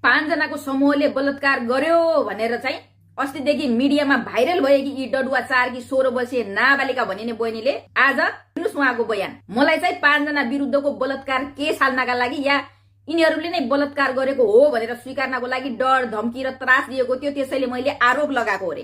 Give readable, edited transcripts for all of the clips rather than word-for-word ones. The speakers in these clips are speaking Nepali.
5 जनाको समूहले बलात्कार गर्यो भनेर चाहिँ अस्तिदेखि मिडियामा भाइरल भयो कि यी डडुवा 4 कि 16 वर्षीय नाबालिका भनिने बहिनीले आज सुन्नुस् उहाँको बयान। मलाई चाहिँ 5 जना विरुद्धको बलात्कार केस हाल्नका लागि या यिनीहरूले नै बलात्कार गरेको हो भनेर स्वीकार्नको लागि डर धम्की र त्रास दिएको थियो, त्यसैले मैले आरोप लगाएको हो रे।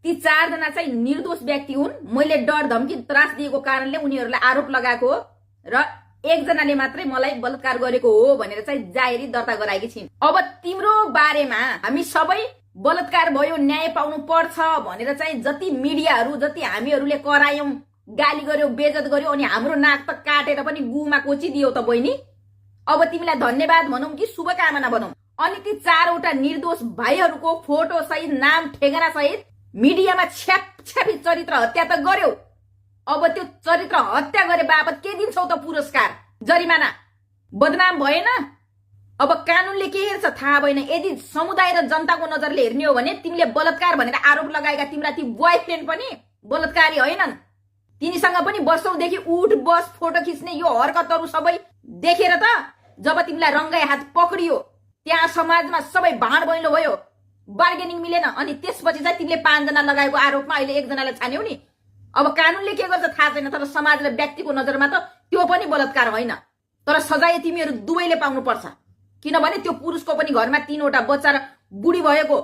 ती 4 जना चाहिँ निर्दोष व्यक्ति हुन्, मैले डर धम्की त्रास दिएको कारणले उनीहरूलाई आरोप लगाएको हो र 1 जनाले मात्रै मलाई बलात्कार गरेको हो भनेर चाहिँ जाहेरी दर्ता गराएकी छिन्। अब तिम्रो बारेमा हामी सबै बलात्कार भयो न्याय पाउनु पर्छ भनेर चाहिँ जति मिडियाहरू जति हामीहरूले करायौं, गाली गर्यो, बेइज्जत गर्यो अनि हाम्रो नाक त काटेर पनि गुमा कोचिदियो त बहिनी। अब तिमीलाई धन्यवाद भनौं कि शुभकामना भनौं। अनि ती 4 वटा निर्दोष भाइहरूको फोटो सहित नाम ठेगाना सहित मिडियामा छ्यापछ्यापी चरित्र हत्या त गर्यो। अब त्यो चरित्र हत्या गरे बापत के दिन्छौ त पुरस्कार जरिमाना? बदनाम भएन? अब कानूनले के हेर्छ थाहा भएन। यदि समुदाय र जनताको नजरले हेर्ने हो भने तिमीले बलात्कार भनेर आरोप लगाएका तिम्रा ती बोयफ्रेन्ड पनि बलात्कारी होइनन्। तिनीसँग पनि वर्षौंदेखि उठ बस फोटो खिच्ने यो हरकतहरू सबै देखेर त जब तिमीलाई रंगाई हात पक्रियो त्यहाँ समाजमा सबै भाँड भैलो भयो, बार्गेनिङ मिलेन अनि त्यसपछि चाहिँ तिमीले 5 जना लगाएको आरोपमा अहिले 1 जनालाई छान्यौ नि। अब कानूनले के गर्छ थाहा छैन, तर समाज र व्यक्तिको नजरमा त त्यो पनि बलात्कार होइन। तर सजाय तिमीहरू दुवैले पाउनु पर्छ, किनभने त्यो पुरुषको पनि घरमा 3 वटा बच्चा र बुढी भएको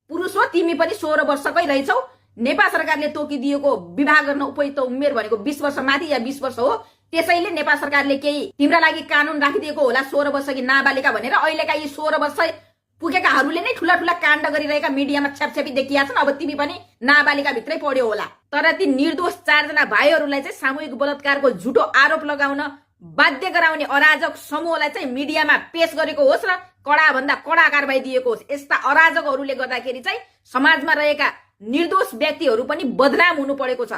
पुरुष हो, तिमी पनि 16 वर्षकै रहेछौ। नेपाल सरकारले तोकिदिएको विवाह गर्न उपयुक्त उमेर भनेको 20 वर्ष माथि या 20 वर्ष हो। त्यसैले नेपाल सरकारले केही तिम्रा लागि कानून राखिदिएको होला 16 वर्षकी नाबालिका भनेर। अहिलेका यी 16 वर्ष पुगेकाहरूले नै ठुला ठुला काण्ड गरिरहेका मिडियामा छ्यापछ्यापी देखिया छन्। अब तिमी पनि नाबालिका भित्रै पढ्यौ होला। तर ती निर्दोष 4 जना भाइहरूलाई चाहिँ सामूहिक बलात्कारको झुटो आरोप लगाउन बाध्य गराउने अराजक समूहलाई चाहिँ मिडियामा पेश गरेको होस् र कडा भन्दा कडा कारबाही दिएको होस्। यस्ता अराजकहरूले गर्दाखेरि चाहिँ समाजमा रहेका निर्दोष व्यक्तिहरू पनि बदनाम हुनु परेको छ।